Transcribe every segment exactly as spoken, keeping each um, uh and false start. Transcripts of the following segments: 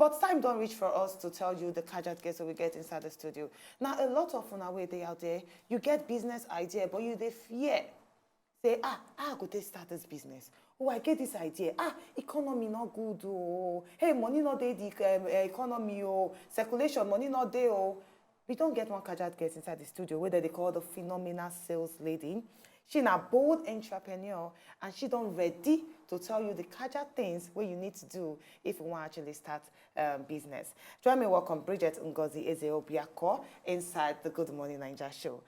But time don reach for us to tell you the kajat guests that we get inside the studio. Now, a lot of una wey dey out there, you get business idea, but you dey fear. Say, ah, how I go take start this business? Oh, I get this idea. Ah, economy not good. Oh, hey, money not dey the um, eh, economy. Oh, circulation, money not dey. Oh, we don get one kajat guest inside the studio wey dem dey call the phenomenal sales lady. She na bold entrepreneur, and she don ready to tell you the kajat things wey you need to do if you wan actually start um, business. Join me welcome Bridget Ngozi Ezeobiako inside the Good Morning Naija show.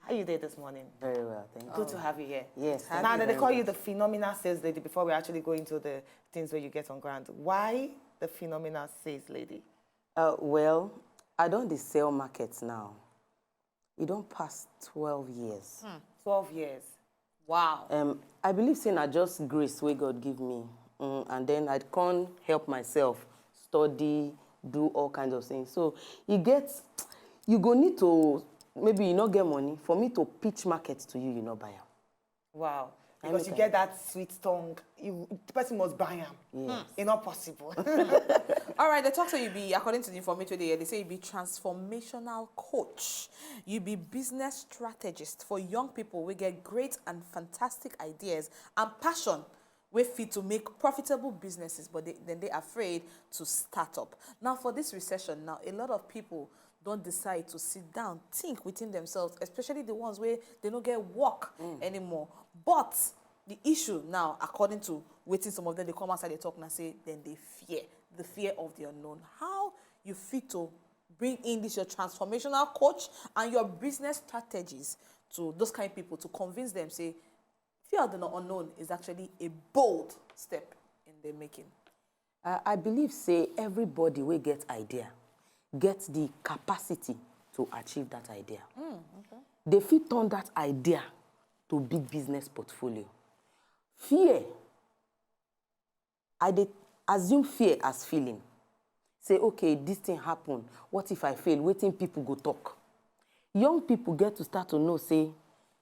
How you dey this morning? Very well, thank you. Good to have you here. Yes, thank Now you they very call you much. The phenomenal sales lady before we actually go into the things where you get on ground. Why the phenomenal sales lady? Uh, well, I don dey sell market now. E don pass twelve years. Twelve years. Wow. Um, I believe say na just grace wey God give me, mm, and then I come help myself study, do all kinds of things. So e get, you go need to, maybe you no get money for me to pitch market to you, you no buy am. Wow. I Because make you am. Get that sweet tongue, you the person must buy am. Yes. It's not possible. All right, they talk say you be, according to the information they, they say you be transformational coach. You be business strategist for young people. We get great and fantastic ideas and passion wey fit to make profitable businesses, but they, then they afraid to start up. Now for this recession, now a lot of people don't decide to sit down, think within themselves, especially the ones where they don't get work anymore. But the issue now, according to waiting some of them, they come outside, they talk and say, then they fear, the fear of the unknown. How you fit to bring in this your transformational coach and your business strategies to those kind of people to convince them, say, fear of the unknown is actually a bold step in the making. Uh, I believe say everybody wey get idea get the capacity to achieve that idea. They fit turn that idea to big business portfolio. Fear, I dey assume fear as feeling. Say, okay, this thing happen. What if I fail? Wetin people go talk? Young people get to start to know say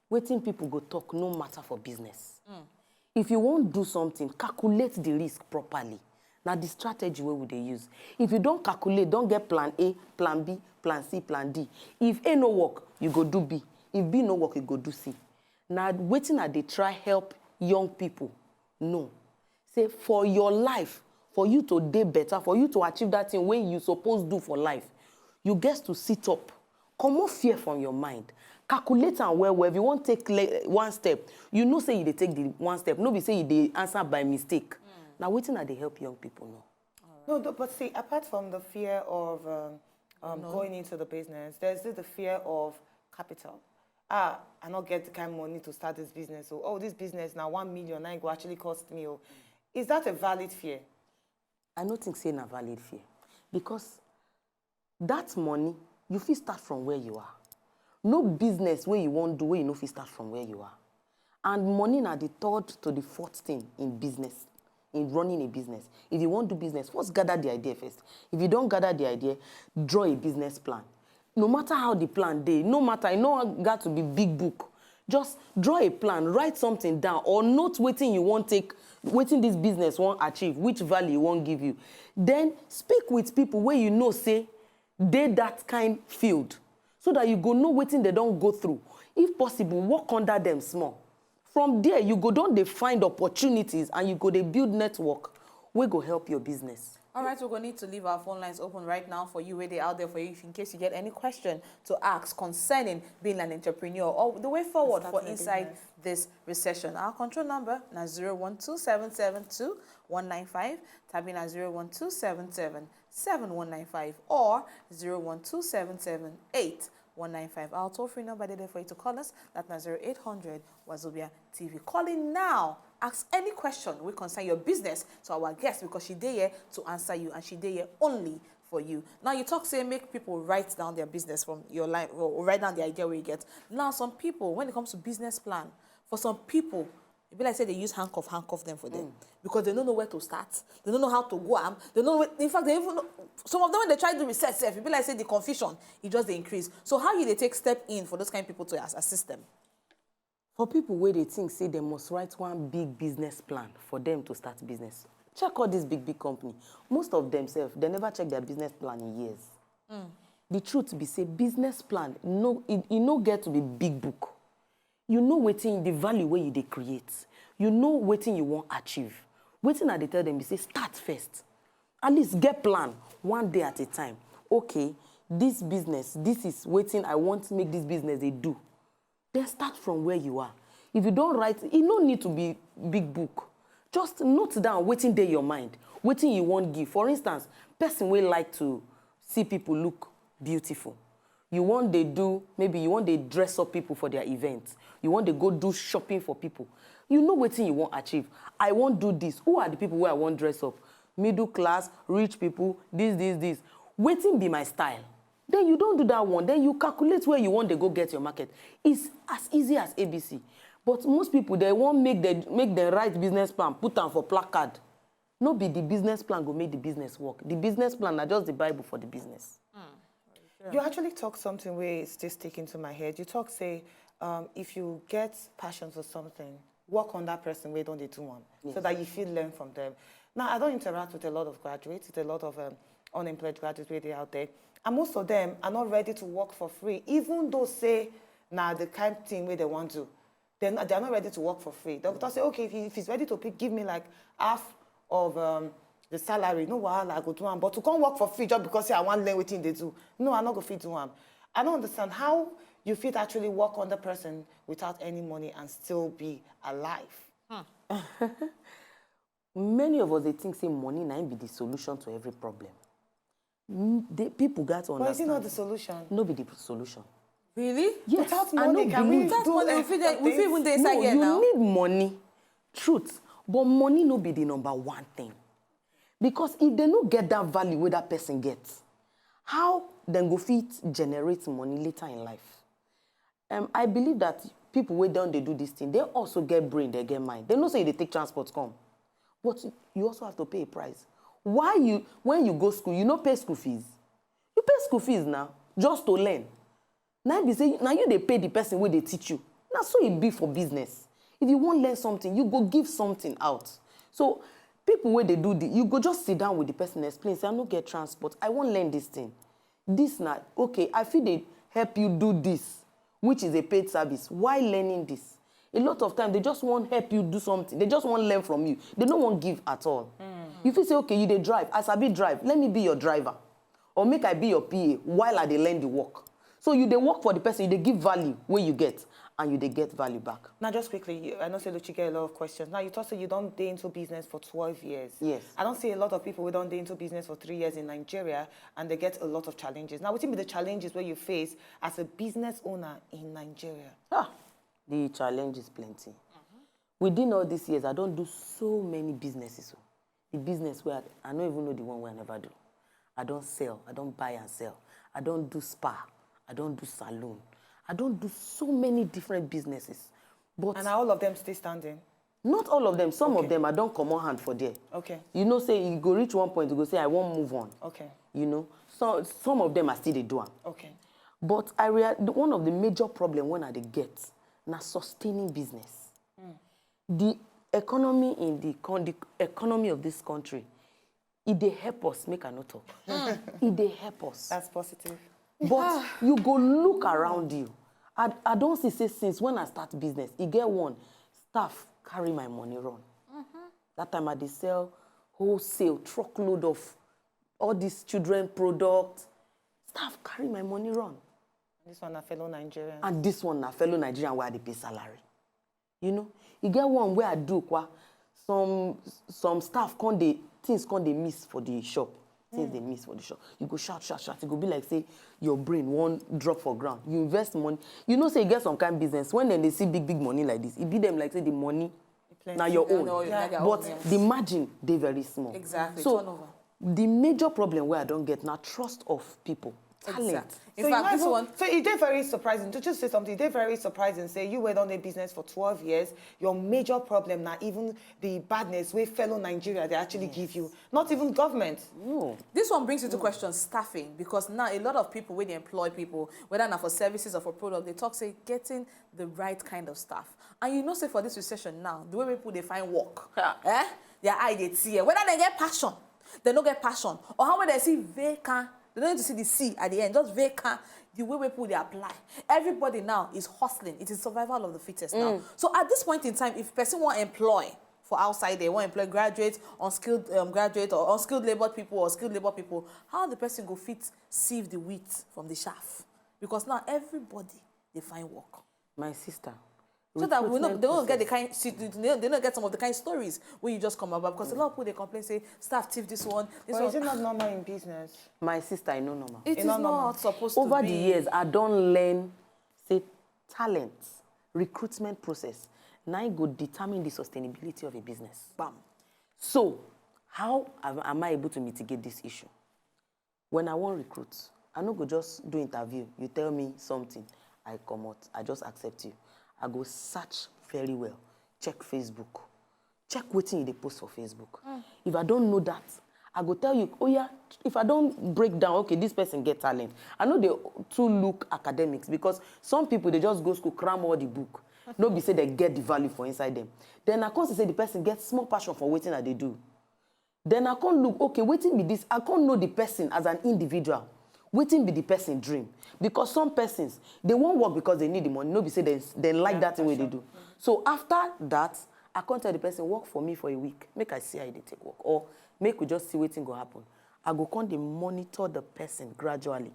wetin people go talk no matter for business. If you wan do something, calculate the risk properly. Na the strategy wey we dey use. If you don calculate, don get plan A, plan B, plan C, plan D. If A no work, you go do B. If B no work, you go do C. Na wetin I dey try help young people know. Say for your life, for you to dey better, for you to achieve that thing wey you suppose do for life, you get to sit up, comot fear from your mind, calculate am well well. If you wan take le- one step, you know say you dey take the one step, no be say you dey answer by mistake. Na wetin I dey help young people know. No, th- but see, apart from the fear of um, um, going into the business, there's still the fear of capital. Ah, I not get the kind of money to start this business. So, oh, this business now one million, now it go actually cost me. Oh, is that a valid fear? I no think say na valid fear, because that money, you fit start from where you are. No business wey you wan do wey you no fit start from where you are. And money na the third to the fourth thing in business, in running a business. If you wan do business, first gather the idea first. If you don gather the idea, draw a business plan. No matter how the plan dey, no matter, e no got to be big book. Just draw a plan, write something down, or note wetin you wan take, wetin this business wan achieve, which value e wan give you. Then speak with people wey you know say dey that kind field, so that you go know wetin dem don go through. If possible, work under them small. From there, you go don dey find opportunities and you go dey build network wey go help your business. All right, we're going to need to leave our phone lines open right now for you, where they out there for you, in case you get any question to ask concerning being an entrepreneur or the way forward for inside this recession. Our control number na zero one two seven seven two one nine five, tabi na zero one two seven seven seven one nine five or zero one two seven seven eight one nine five. Our toll-free number dey there for you to call us. That na zero eight hundred Wazobia T V. Call in now. Ask any question wey concern your business to our guest, because she dey here to answer you, and she dey here only for you. Now, you talk say make people write down their business from your life, or write down the idea wey you get. Now, some people, when it comes to business plan, for some people, e be like say they use handcuff, handcuff them for them, because they don't know where to start. They don't know how to go am. They don't know. In fact, they even know, some of them, when they try to research sef, e be like say the confusion, e just dey increase. So how you dey take step in for those kind of people to as- assist them? For people wey dey think say dem must write one big business plan for them to start business, Check all this big big company. Most of them sef, they never check their business plan in years. The truth be say business plan, no, e e no get to be big book. You know wetin, the value wey you dey create. You know wetin you wan achieve. Wetin I dey tell them be say start first. At least get plan, one day at a time. Okay, this business, this is wetin I want make this business dey do. Then start from where you are. If you don write, e no need to be big book. Just note down wetin dey your mind, wetin you wan give. For instance, person wey like to see people look beautiful. You wan dey do, maybe you wan dey dress up people for their event. You wan dey go do shopping for people. You know wetin you wan achieve. I wan do this. Who are the people wey I wan dress up? Middle class, rich people, this, this, this. Wetin be my style? Then you don do that one. Then you calculate where you wan dey go get your market. It's as easy as A B C. But most people, they wan make the, make the right business plan, put am for placard. No be the business plan go make the business work. The business plan na just the Bible for the business. You actually talk something wey is still sticking to my head. You talk say, um, if you get passion for something, work on that person wey don dey do am, so that you fit learn from them. Now, I don interact with a lot of graduates, with a lot of um, unemployed graduates wey dey out there, and most of them are not ready to work for free, even though say na the kind thing wey they wan do. They're not, they're not ready to work for free. They'll say, okay, if, he, if he's ready to pay, give me like half of um, the salary, no wahala, I go do am. But to come work for free just because say I wan learn wetin dey do, no, I no go fit do am. I don't understand how you fit actually work on the person without any money and still be alive. Many of us dey think say money na im be the solution to every problem. N- the people got to But is it understand. not the solution? No be the solution. Really? Yes, Without I no money, can we believe. Without do money, we fit dey, we fit even dey inside No, here you now. Need money, truth, but money no be the number one thing. Because if they no get that value wey that person get, how dem go fit generate money later in life? Um, I believe that people wey don dey do this thing, they also get brain, they get mind. They know say you dey take transport come, but you also have to pay a price. Why you, when you go school, you no pay school fees? You pay school fees now just to learn. Na be say na you dey pay the person wey dey teach you. Na so e be for business. If you wan learn something, you go give something out. So people wey dey do the, you go just sit down with the person, explain say, I no get transport, I wan learn this thing. This na, okay, I fit dey help you do this, which is a paid service, while learning this. A lot of time, they just wan help you do something. They just wan learn from you. They no wan give at all. You fit say, okay, you dey drive, I sabi drive, let me be your driver. Or make I be your P A while I dey learn the work. So you dey work for the person, you dey give value wey you get, and you dey get value back. Now, just quickly, you, I know say Luchi get a lot of questions. Now, you talk say you don dey into business for twelve years. Yes. I don see a lot of people wey don dey into business for three years in Nigeria, and they get a lot of challenges. Now, wetin be the challenges wey you face as a business owner in Nigeria? Ah, the challenges plenty. Within all these years, I don do so many businesses. Oh. The business where I, I no even know the one where I never do. I don sell, I don buy and sell, I don do spa, I don do saloon, I don do so many different businesses. But And are all of them still standing? Not all of them. Some Okay. Of them, I don comot hand for there. Okay. You know, say you go reach one point, you go say, I wan move on. Okay. You know, so some of them are still dey do am. Okay. But I rea- the- one of the major problem when I dey get na sustaining business. The economy in the con- the economy of this country, e dey help us. Make I no talk. E dey help us. That's positive. But you go look around you. I, I don see say since when I start business, e get one staff carry my money run. That time I dey sell wholesale truckload of all these children products. Staff carry my money run. This one na fellow Nigerian. And this one na fellow Nigerian wey I dey pay salary. You know, e get one wey I do kwa. Some some staff come dey, things come dey miss for the shop. Things dey miss for the shop. You go shout, shout, shout. E go be like say your brain wan drop for ground. You invest money. You know say you get some kind business. When dem dey see big big money like this, e be them like say the money Plenty. na your No, own. no, na their But own, yes. The margin dey very small. Exactly, So turnover. The major problem wey I don get na trust of people, talent. Exact. In So you fact, might this even- one. So e dey very surprising. To just say something, e dey very surprising. Say you wey don dey business for twelve years, your major problem na even the badness wey fellow Nigeria dey actually give you. Not even government. No. This one brings into question staffing, because now a lot of people, when they employ people, whether na for services or for product, they talk say getting the right kind of staff. And you know say for this recession now, the way people dey find work, eh? Their eye dey tear. Whether they get passion, they no get passion, or how when they see vacant, they don't need to see the C at the end, just vacant. The way wey people dey apply, everybody now is hustling. It is survival of the fittest now. So at this point in time, if person wan employ for outside, they wan employ graduate, unskilled um, graduate, or unskilled labour people, or skilled labour people, how the person go fit sieve the wheat from the chaff? Because now everybody dey find work. My sister. So that we know Recruitment they don't get the process. Kind, see, they don't they don't get some of the kind stories where you just come about, because a lot of people they complain, say staff thief this one, this But is it one. Not normal in business? My sister, I know normal. It is It's not normal. Not supposed to Over be. The years, I don't learn, say, talent, recruitment process. Now it go determine the sustainability of a business. Bam. So, how am, am I able to mitigate this issue? When I wan recruit, I no go just do interview. You tell me something, I comot. I just accept you. I go search very well, check Facebook, check wetin you dey post for Facebook. If I don't know that, I go tell you, oh yeah, if I don't break down, okay, this person get talent. I know they too look academics, because some people they just go school, cram all the book. No be say they get the value for inside them. Then I come see say the person get small passion for wetin I dey do. Then I come look, okay, wetin be this? I come know the person as an individual. Wetin be the person dream? Because some persons, they wan work because they need the money, no be say they, they like that thing wey they do. So after that, I come tell the person, work for me for a week, make I see how you dey take work, or make we just see wetin go happen. I go come dey monitor the person gradually.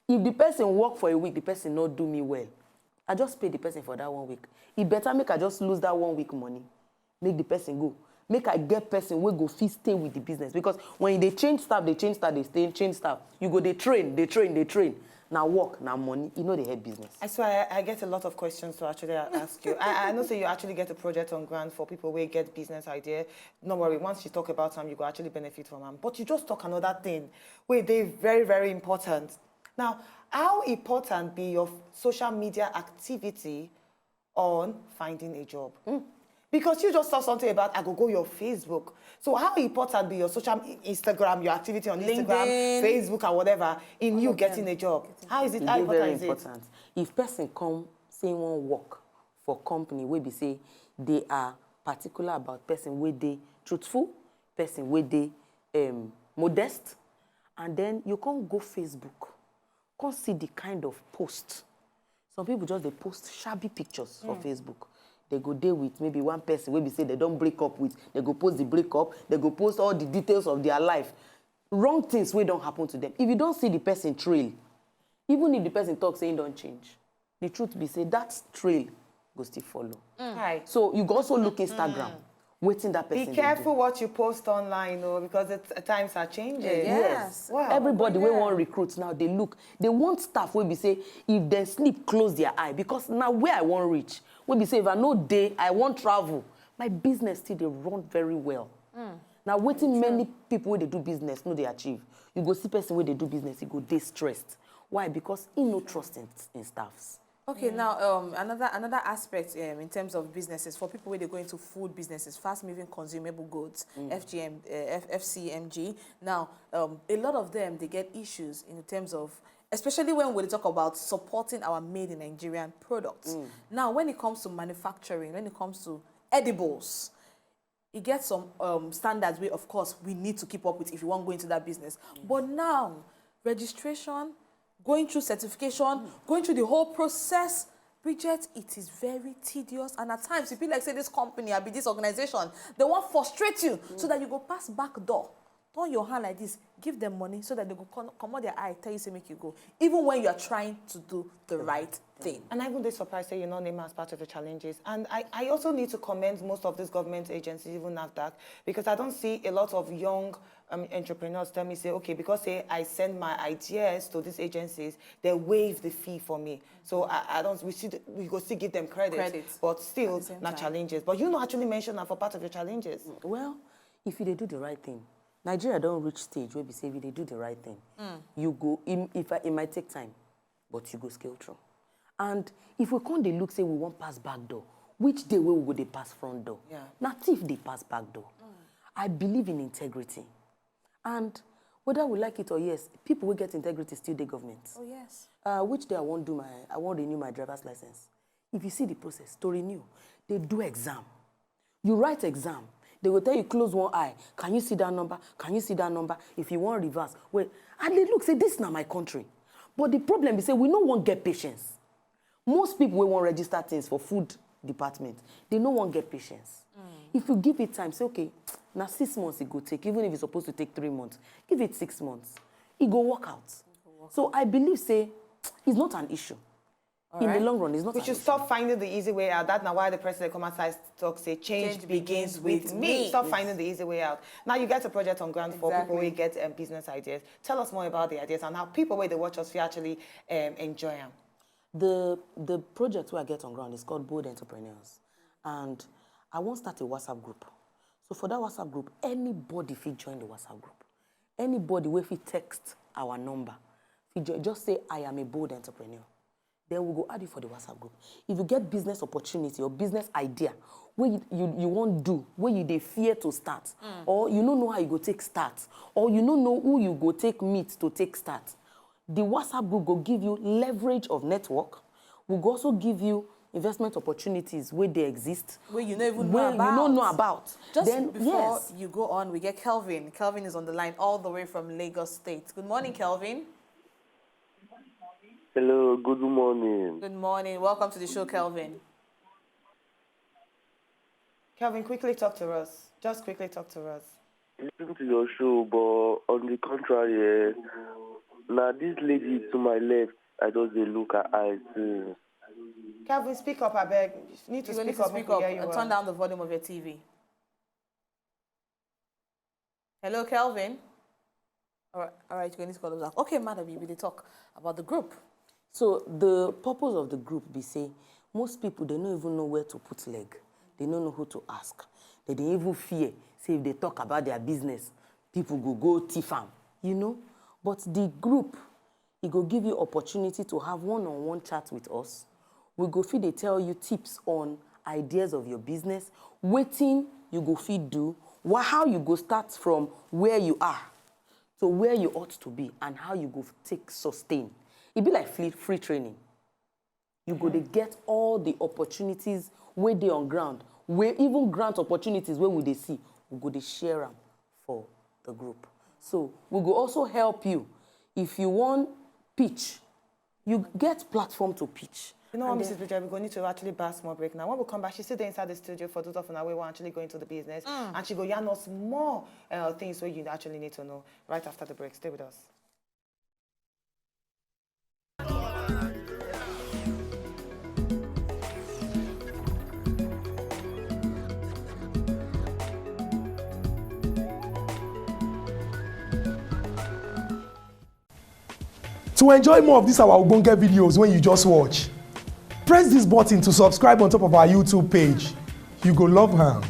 If the person work for a week, the person no do me well, I just pay the person for that one week. E better make I just lose that one week money, make the person go, make I get person wey go fit stay with the business. Because when you dey change staff, dey change staff, dey stay change staff, you go dey train, dey train, dey train. Na work, na money, e no dey help business. I swear, I, I get a lot of questions to actually ask you. I, I know say you actually get a project on grant for people wey get business idea. No worry, once you talk about am, you go actually benefit from am. But you just talk another thing wey dey very, very important. Now, how important be your social media activity on finding a job? Because you just saw something about I go go your Facebook. So how important be your social, Instagram, your activity on Instagram, LinkedIn. Facebook, and whatever in you getting a job? How is it? E How dey very important is it? Important. If person come say he wan work for company wey be say they are particular about person wey dey truthful, person wey dey um, modest, and then you come go Facebook, come see the kind of post. Some people just dey post shabby pictures for Facebook. They go dey with maybe one person wey be say they don break up with. They go post the breakup. They go post all the details of their life. Wrong things wey don happen to them. If you don see the person trail, even if the person talk say he don change, the truth be say that trail go still follow. Hi. So you go also look Instagram, wetin that person Be dey do. Careful what you post online, oh, because it's, times are changing. Yes. Wow. Everybody wey Yeah. wan recruit now dey look. They want staff wey be say if dem sleep, close their eye, because na where I wan reach. Wey be say if I no dey, I wan travel. My business still dey run very well. Na wetin many people wey dey do business no dey achieve. You go see person wey dey do business, he go dey stressed. Why? Because he no trust in, in staffs. Okay, now um, another another aspect um, in terms of businesses for people wey dey go into food businesses, fast moving consumable goods, F G M, uh, F- F C M G. Now, um, a lot of them they get issues in terms of, especially when we talk about supporting our made in Nigerian products. Now, when it comes to manufacturing, when it comes to edibles, e get some um, standards wey, of course, we need to keep up with if you wan go into that business. But now, registration, going through certification, going through the whole process, Bridget, it is very tedious, and at times e be like say this company, abi this organization, they wan frustrate you so that you go pass back door, turn your hand like this, give them money so that they go come comot their eye, tell you say make you go, even when you are trying to do the right thing. And I even dey surprised say you no name am as part of the challenges. And I, I also need to commend most of these government agencies, even NAFDAC, because I don't see a lot of young um, entrepreneurs tell me say, okay, because say I send my ideas to these agencies, they waive the fee for me. So I, I don't. We still we go still give them credit, Credit. But still At the same na time. Challenges. But you no actually mention that for part of your challenges. Well, if you dey do the right thing, Nigeria don reach stage wey be say if you dey do the right thing, you go. Im- If I, it might take time, but you go scale through. And if we come dey look say we wan pass back door, which day wey we go dey pass front door? Yeah. Na thief dey pass back door. I believe in integrity, and whether we like it or yes, people wey get integrity still dey government. Oh yes. Uh, which day I wan do my, I wan renew my driver's license. If you see the process to renew, they do exam. You write exam, They go tell you, "Close one eye. Can you see that number? Can you see that number?" If you want reverse, wait. And they look, say, "This na my country." But the problem is, say, we no wan get patience. Most people wey wan register things for food department, they no wan get patience. If you give it time, say, "Okay, na six months e go take, even if it's supposed to take three months, give it six months. E go work out." So I believe, say, it's not an issue. In the long run, it's not We an should issue. Stop finding the easy way out. That's now why the president come outside talk say change, Change begins begins with with me. me. Stop finding the easy way out. Now you get a project on ground for people who Exactly. get um, business ideas. Tell us more about the ideas and how people where they watch us fit actually um, enjoy them. The the project wey I get on ground is called Bold Entrepreneurs, and I wan start a WhatsApp group. So for that WhatsApp group, anybody fit join the WhatsApp group. Anybody wey fit text our number, fit ju- just say, "I am a bold entrepreneur." Then we go add you for the WhatsApp group. If you get business opportunity or business idea wey you, you, you wan do, wey you dey fear to start, or you no know how you go take start, or you no know who you go take meet to take start, the WhatsApp group go give you leverage of network. We go also give you investment opportunities wey dey exist. Wey you no even Wey know you about. no know about. Just Then, before yes. You go on, we get Kelvin. Kelvin is on the line all the way from Lagos State. Good morning, Kelvin. Hello, good morning. Good morning. Welcome to the show, Kelvin. Kelvin, quickly talk to us. Just quickly talk to us. Listen to your show, but on the contrary, eh, now this lady to my left, I just dey look her eyes. Since. Kelvin, speak up, I beg. You need to You go speak need to up. speak Make we up. hear you Uh, well. Turn down the volume of your T V. Hello, Kelvin. All right, all right. You need to call us back. Okay, madam, you will talk about the group. So the purpose of the group be say most people, they no even know where to put leg. They no know who to ask. They dey even fear say if they talk about their business, people go go thief am. You know. But the group, e go give you opportunity to have one-on-one chat with us. We go fit dey tell you tips on ideas of your business, wetin you go fit do, wha- how you go start from where you are to where you ought to be, and how you go take sustain. E be like free, free training. You go dey get all the opportunities wey dey on ground, wey even grant opportunities wey we dey see, we go dey share am for the group. So we go also help you if you wan pitch, you get platform to pitch. You know what, Missus Bridget, we're going to actually buy a small break now. When we come back, she's still there inside the studio for those of you who are actually going to the business. And she go yarn us more uh, things where you actually need to know right after the break. Stay with us. To enjoy more of these our ogbonge videos when you just watch, press this button to subscribe on top of our YouTube page. You go love am.